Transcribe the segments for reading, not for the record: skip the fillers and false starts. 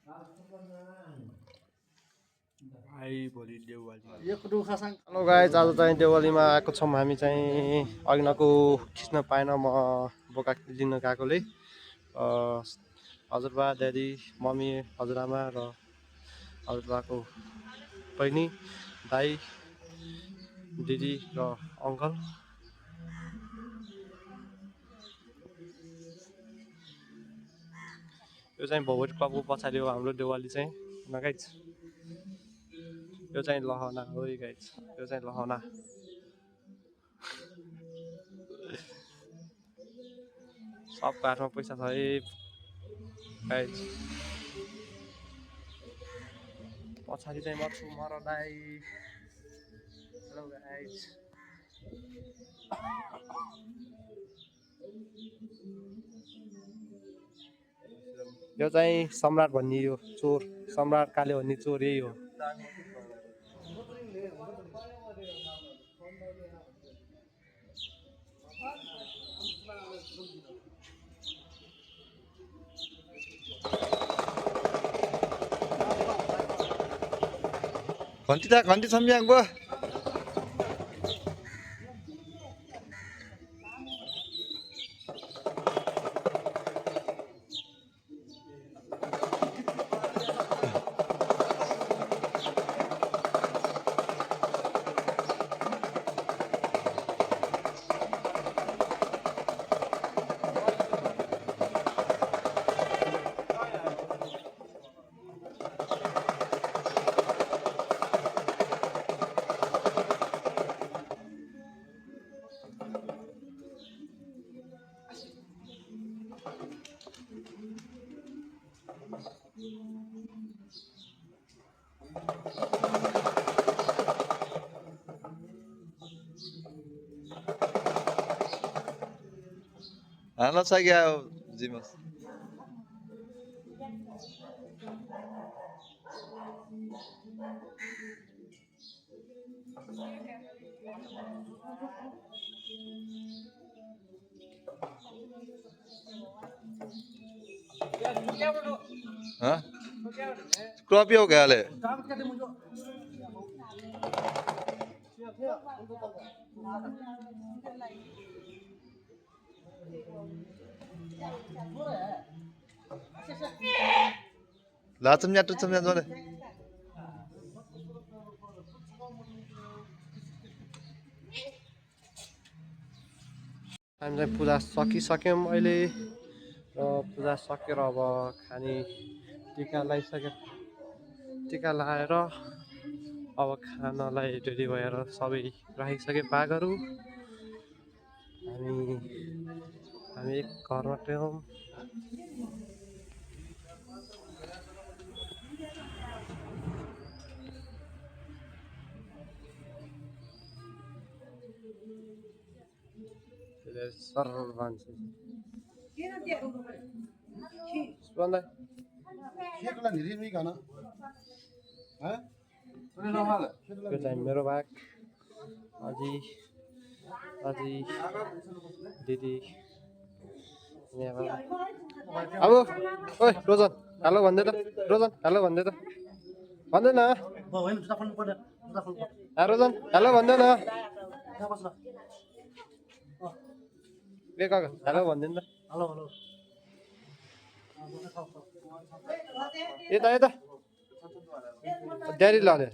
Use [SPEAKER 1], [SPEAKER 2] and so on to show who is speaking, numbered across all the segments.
[SPEAKER 1] Hello guys, आज चाहिँ देवालीमा आएको छौँ हामी चाहिँ। अघिनको खिच्न पाएन म बोका लिन गएकोले। हजुरबा, ड्याडी, मम्मी, हजुरआमा र हजुरबाको बहिनी, दाई, दिदी र अङ्कल। यो चाहिँ भोट क्लबको पछाडि हो हाम्रो देवाली चाहिँ गाइज। यो चाहिँ लहना हो गाइज, यो चाहिँ लहना। सबको हातमा पैसा छ है गाइज। पछाडि चाहिँ म छु मरदाई। Hello guys. यो चाहिँ सम्राट भन्ने यो चोर, सम्राट काले भन्ने चोर यही हो।
[SPEAKER 2] घन्टी सम्झ्याङ गयो। हाल्न सक्यो जिमस। क्रॉप हो गया ले। लाचम या टुचम या जोले।
[SPEAKER 1] हामी चाहिँ पूजा सकिसक्यौँ अहिले र पूजा सकेर अब खाने टिका लगाइसक्यो। टिका लगाएर अब खानालाई रेडी भएर सबै राखिसके बागहरू। हामी एक घरमा थियौँ। सरल मान्छे यो चाहिँ मेरो बाग, अजी अजी दिदी। अब ओइ रोजन हेलो भन्दै त, रोजन हेलो भन्दै त, भन्दैन रोजन हेलो भन्दैन। हेलो भन्दैन त। हेलो हेलो यता यता ड्याडी लड्यो।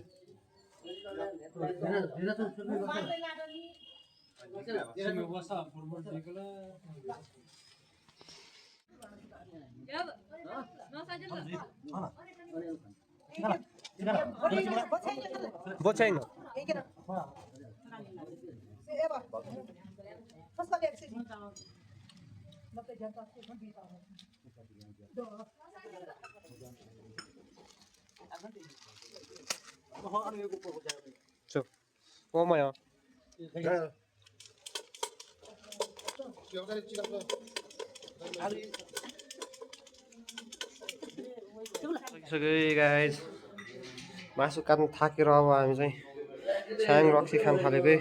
[SPEAKER 1] बोछ्याङ ओमया गाइस, मासु काट्नु थाकेर अब हामी चाहिँ छ्याङ रक्सी खान थालेको।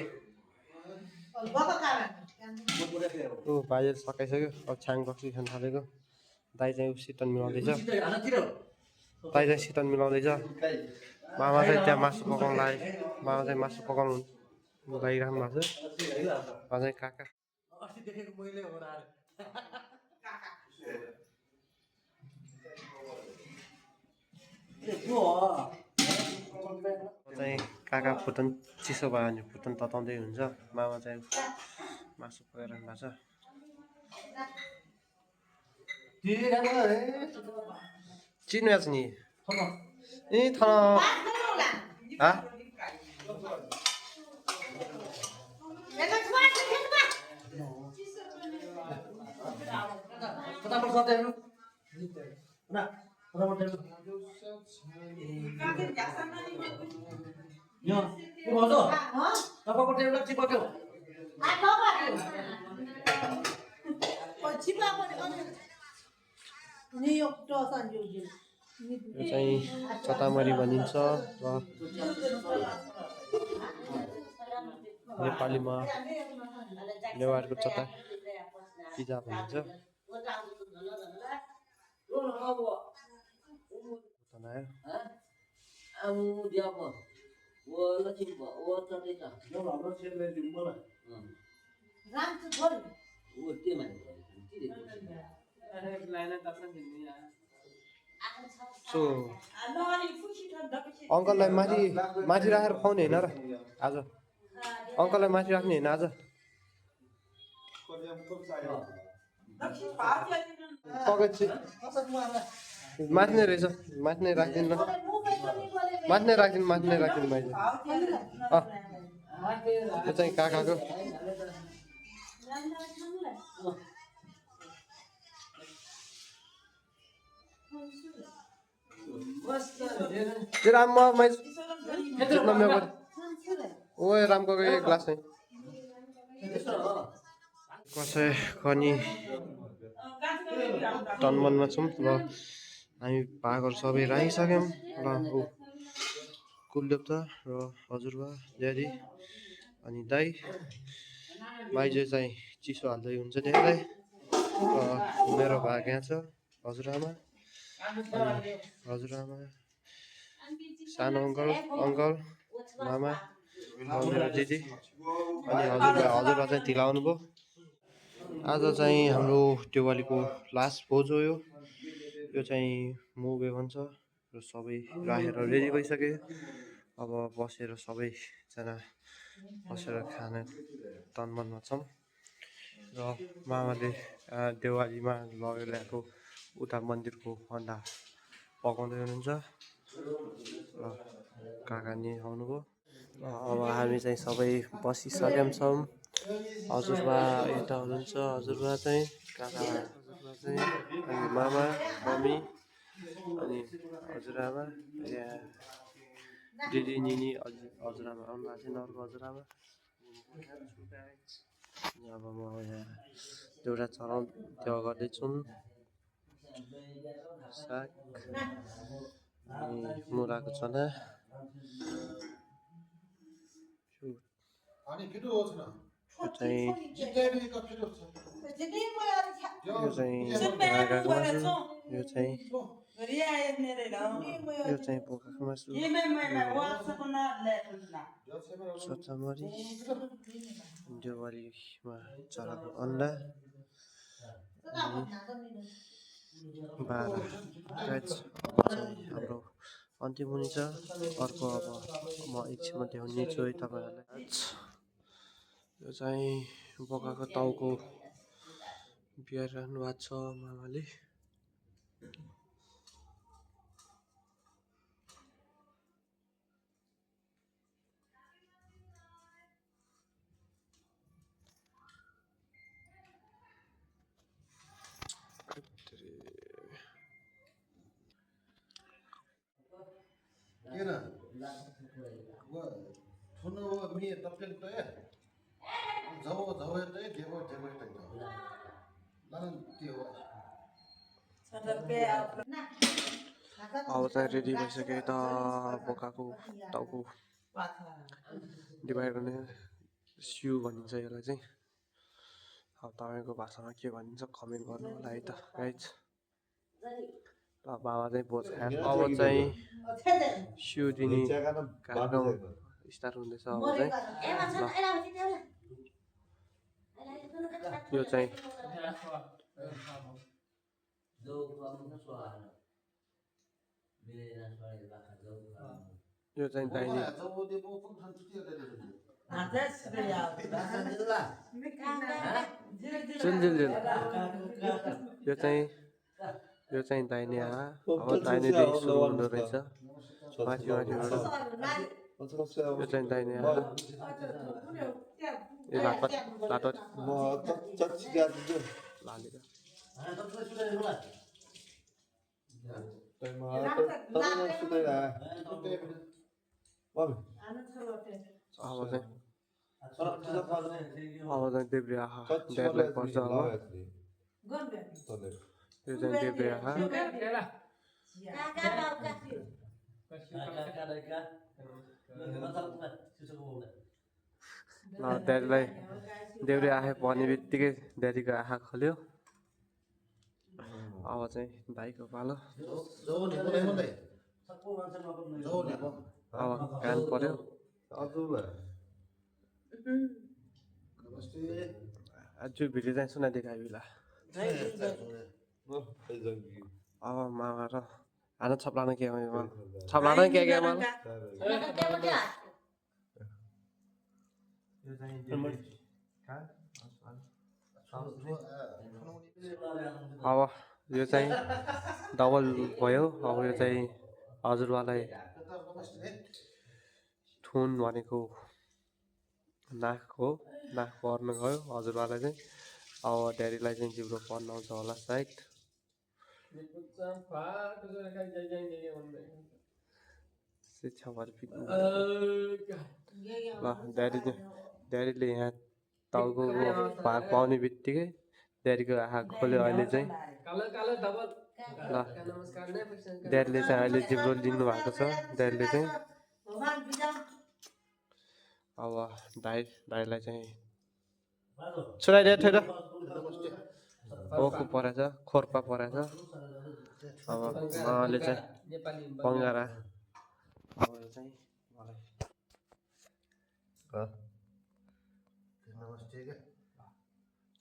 [SPEAKER 1] बाजे सकाइसक्यो, अब छ्याङ रक्सी खान थालेको। दाइ चाहिँ उसिटन मिलाउँदैछ। दाइ चाहिँ शीतल मिलाउँदैछ मामा चाहिँ त्यहाँ मासु पकाउनु लाग्यो मामा चाहिँ मासु पकाउनु लागिराख्नु भएको छ उहाँ चाहिँ काका चाहिँ काका फुटन चिसो भयो भने फुटन तताउँदै हुन्छ मामा चाहिँ मासु पकाइरहनु भएको छ चिन्नु नि ए थन यो चाहिँ चतामरी भनिन्छ र नेपालीमा नेवारको चटा पिजा भनिन्छ सो अङ्कललाई माथि राखेर खुवाउने होइन र आज अङ्कललाई माथि राख्ने होइन आज माथि नै रहेछ माथि नै राखिदिनु न माथि नै राखिदिनु मैले यो चाहिँ काकाको राम ओए रामको एक ग्लास है कसै खनी तनमनमा छौँ र हामी भागहरू सबै राखिसक्यौँ र कुलदेवता र हजुरबा ज्यादी अनि दाई माइजू चाहिँ चिसो हाल्दै हुन्छ त्यसलाई र मेरो भाग यहाँ छ हजुरआमा सानो अङ्कल मामा मेरो दिदी अनि हजुरबा चाहिँ ढिलाउनु भयो आज चाहिँ हाम्रो दिवालीको लास्ट भोज हो यो चाहिँ मुगे भन्छ र सबै राखेर रेडी भइसके अब बसेर सबैजना बसेर खाना तनमनमा छौँ र मामाले दिवालीमा लगेर ल्याएको उता मन्दिरको अन्डा पकाउँदै हुनुहुन्छ र काका नि आउनुभयो अब हामी चाहिँ सबै बसिसकेका छौँ हजुरबा यता हुनुहुन्छ हजुरबा चाहिँ काका हजुरबा चाहिँ अनि मामा मम्मी अनि हजुरआमा यहाँ दिदी निनी हजुरआमा आउनु भएको छैन अर्को हजुरआमा अब म यहाँ एउटा चलाउनु त्यो गर्दैछु साग अनि मुलाको चना यो चाहिँ ढाकाको मासु यो चाहिँ बोकाको मासु चचामरी दिवालीमा चलाएको अन्डा बाह्र हाम्रो अन्तिम हुनेछ अर्को अब म एकछिनमा देखाउनेछु है तपाईँहरूलाई यो चाहिँ बोकाको टाउको बिहार राख्नु भएको छ मामाले अब चाहिँ रेडी भइसक्यो त बोकाको टाउको डिभाइड गर्ने स्यु भनिन्छ यसलाई चाहिँ अब तपाईँको भाषामा के भनिन्छ कमेन्ट गर्नु होला है त गाइज बाबा चाहिँ भोज खाएर अब चाहिँ सिउ दिने कार्यक्रम स्टार्ट हुँदैछ अब चाहिँ यो चाहिँ दाहिने यो चाहिँ दाहिने आहा अब दाहिनेदेखि सुरु हुँदो रहेछ माथिबाट यो चाहिँ दाहिने आहा यो लाटो लालेर अब चाहिँ देब्रे आहा ड्याडलाई पर्छ अब यो चाहिँ देब्रे आहा ड्याडीलाई देब्रे आहा भन्ने बित्तिकै ड्याडीको आँखा खोल्यो अब चाहिँ भाइको पालो अब कान पर्यो आज भिडियो चाहिँ सुनाइदिएको हामीलाई अब मामा र आना छप्लाना के छप्लाना के अब यो चाहिँ डबल भयो अब यो चाहिँ हजुरबालाई थुन भनेको नाक हो नाक पर्न गयो हजुरबालाई चाहिँ अब ड्याडीलाई चाहिँ जिब्रो पर्न आउँछ होला सायद ल ड्याडीले यहाँ टाउको भाग पाउने बित्तिकै ड्याडीको आँखा खोल्यो अहिले चाहिँ ल ड्याडीले चाहिँ अहिले जिब्रो लिनु भएको छ ड्याडीले चाहिँ अब दाइलाई चाहिँ छोराइदिए थियो र ओखु परेछ खोर्पा परेछ अब उहाँले चाहिँ बङ्गारा अब यो चाहिँ मलाई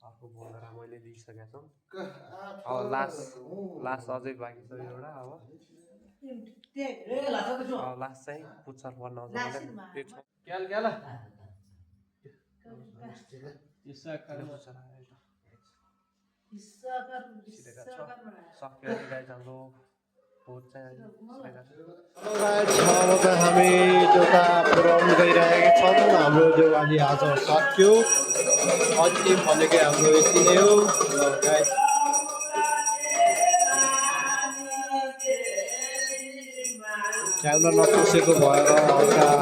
[SPEAKER 1] अर्को बङ्गारा मैले दिइसकेको छु अब लास्ट अझै बाँकी छ एउटा अब लास्ट चाहिँ पुच्छर पर्न आउँछ हामी देउता पुर्याउनु गइरहेका छौँ हाम्रो देवाली आज सक्यो अन्तिम भनेकै हाम्रो यति नै हो क्यामेरा नखुसेको भएर हल्का